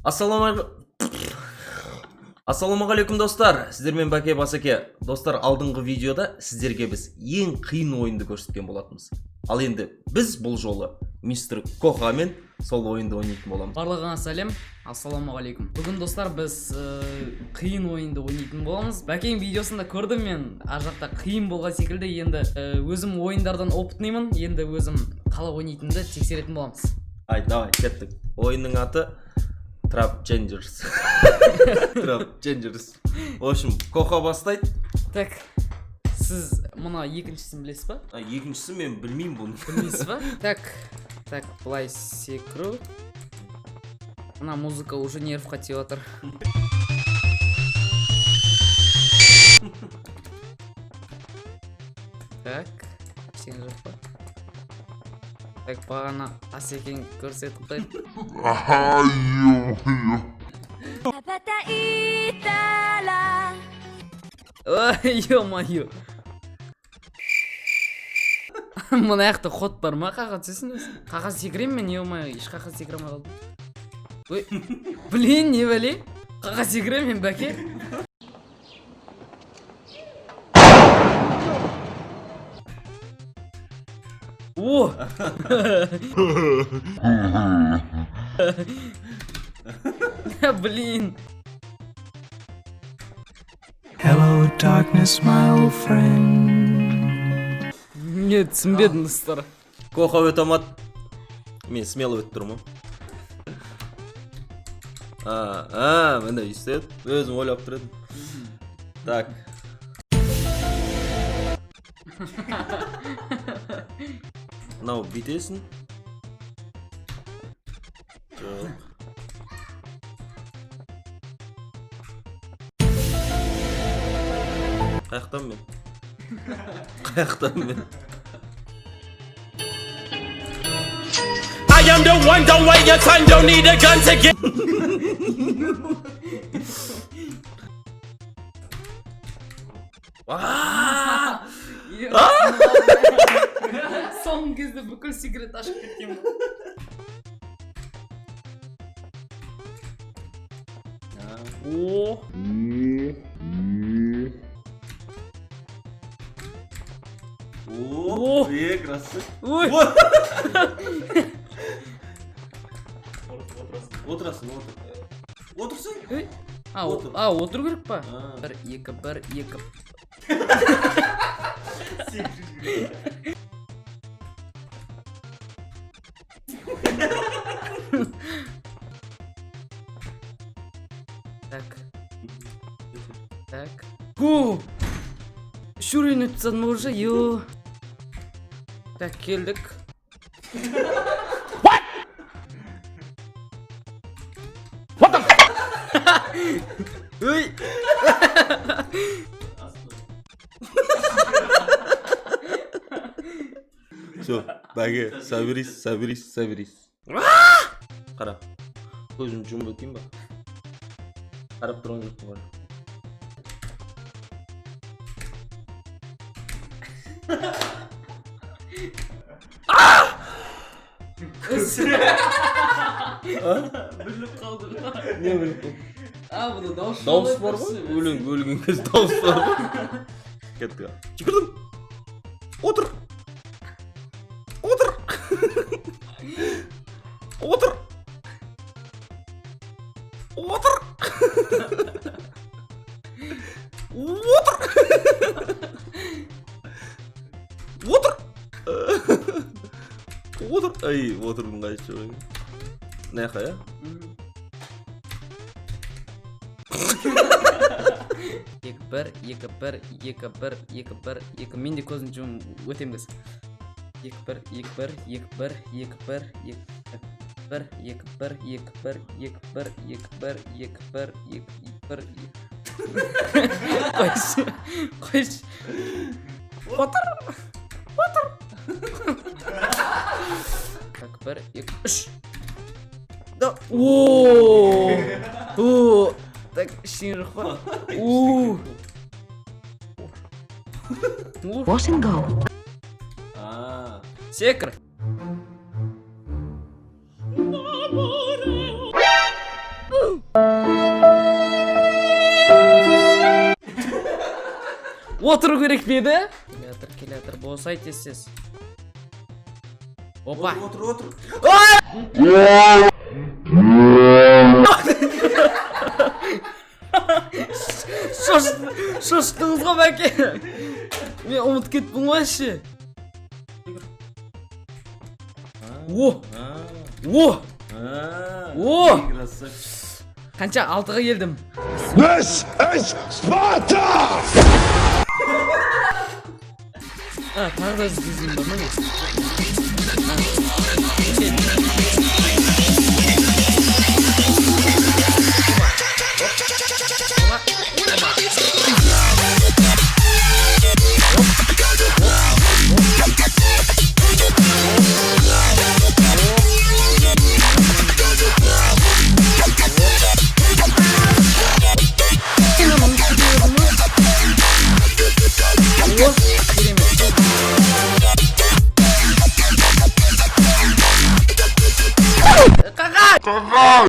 Ассалаумағалейкум, достар! Сіздермен Бәке, Басеке. Достар, алдыңғы видеода сіздерге біз ең қиын ойынды көрсеткен болатынбыз. Ал енді біз бұл жолы мистер Кохамен сол ойынды ойнайтын боламыз. Барлығыңа сәлем, ассалаумағалейкум. Бүгін, достар, біз қиын ойынды ойнайтын боламыз. Бәкең видеосында көрдім мен, ар жақта қиын болған секілді. Енді өзім ойындардан опытныймын, енді өзім қалай ойнайтынымды тексеретін боламыз. Ай, давай, кеттік. Ойынның аты Trap Changers. Trap Changers. В общем, Коха бастайды. Так, сіз мына екіншісін білесіз ба? А, екіншісі мен білмеймін бұны. Білмейсіз ба? Так, так, былай секіру. Мына музыка уже нервқа тиіп жатыр. Так, ештеңе жоқ па? Так, бағана Асекең көрсетіп қойды. 羽ばたいたら Ой, ё-моё. Мына жақта ход бар ма? Қаға түсесің өзі. Қаға секіремін мен, ё-моё, еш қаға секіре алмай қалдым. Ой, блин, не бәле? Қаға секіремін мен, бәке. О! Блин. Hello, darkness, my old friend. Не түсінбедім, достар. Коха өте алмады. Мен смело өтіп тұрмын. А, а, міне өйстеді. Өзім ойлап тұр едім. Так. Мынау бүйтесің. Жоқ. Қаяқтан мен? Қаяқтан мен? I am the one, don't wait your time, don't need a gun to get. Аа! Соңғы кезде бүкіл секрет ашып кеткен. О, О, е, красавчик. Ой. Отырасың, отыр. Отырсың? Ей. А, Отыр. а, отыру керек па? А. Бір, екі, бір, екі. Так, так. Гу! Үш уровень өтіп тастадым уже, ё. Так, келдік. Ой! Все, бәке, соберись, соберись, соберись. Қара. Көзімді жұмып өтейін ба? Қарап тұрған жоқпын ғой. Біліп қалдым. Не біліп қалдың? А, бұда дауыс. Дауыс бар ғой? Өлең, өлген кезде дауыс бар ғой. Кеттік. Жүгірдім. Отыр. Отыр. Отыр. Отыр. Отыр. Отыр. Отыр. Ай, отырдың қайсы жоқ екен. Мына жаққа, иә? Екі, бір, екі, бір, екі, бір, екі, бір, екі. Мен де көзімді жұмып өтемін қазір. Екі, бір, екі, бір, екі, бір, екі, бір, екі, бір, екі, бір, екі, бір, екі, бір, екі, бір, екі, бір, екі, бір, екі. Қойшы, қойшы. Отыр, отыр. Так, бір, екі, үш. Да, о, о, так, ештеңе жоқ па? О. О. Wash and go. А. Секір. Отыру керек пе еді? Келе жатыр, келе жатыр, босай тез тез. Опа. Отыр, отыр. Шошыттыңыз ғой, бәке. Мен ұмытып кеттім ғой ше. О, о, О! Красавчик. Қанша, алтыға келдім. This is Sparta! А, тағы да жүзгізейін ба, міне. О, керемет. Қаға!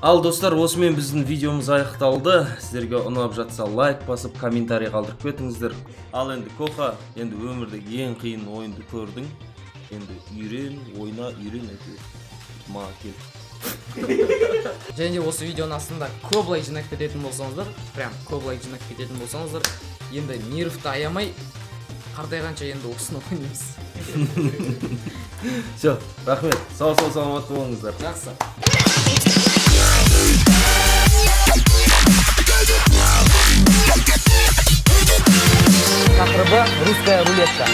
Ал достар, осымен біздің видеомыз аяқталды. Сіздерге ұнап жатса, лайк басып, комментарий қалдырып кетіңіздер. Ал енді, Коха, енді өмірдегі ең қиын ойынды көрдің. Енді үйрен, ойна, үйрен әйтеуір. Маған кел. Және де осы видеоның астында көп лайк жинап кететін болсаңыздар, прям көп лайк жинап кететін болсаңыздар, енді нервті аямай қартайғанша енді осыны ойнаймыз. Все, рахмет. Сау сау саламат болыңыздар. Жақсы. Тақырыбы русская рулетка.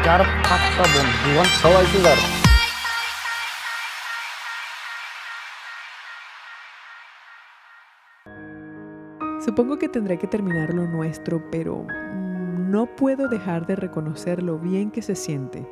Жарып қатты бұған Қалайсыздар? Supongo que tendré que terminar lo nuestro, pero no puedo dejar de reconocer lo bien que se siente.